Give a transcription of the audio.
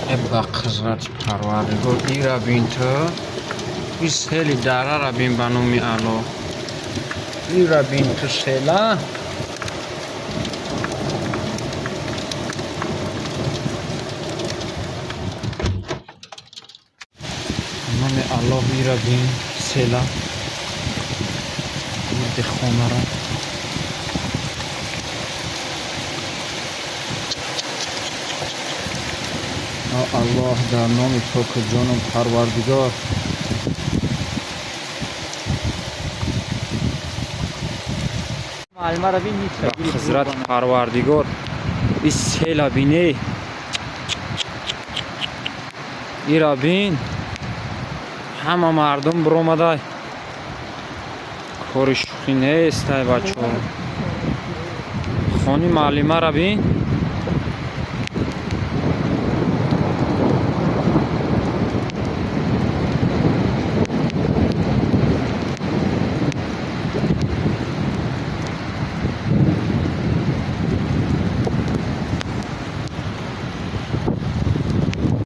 Э, ба қудрати Парвардигор, ира бин ту, и сели дарара бин, ба номи Аллоҳ, ира бин ту села. Номи Аллоҳ, ира бин села гирди хонара. О Аллоҳ, дар номи поку ҷоном Парвардигор. Муаллимаро бин. Ба қудрати Парвардигор, и села бине, ира бин, ҳама мардум биромадай, кори шӯхӣ нест, ай бачаҳо. Хони муаллимара бин.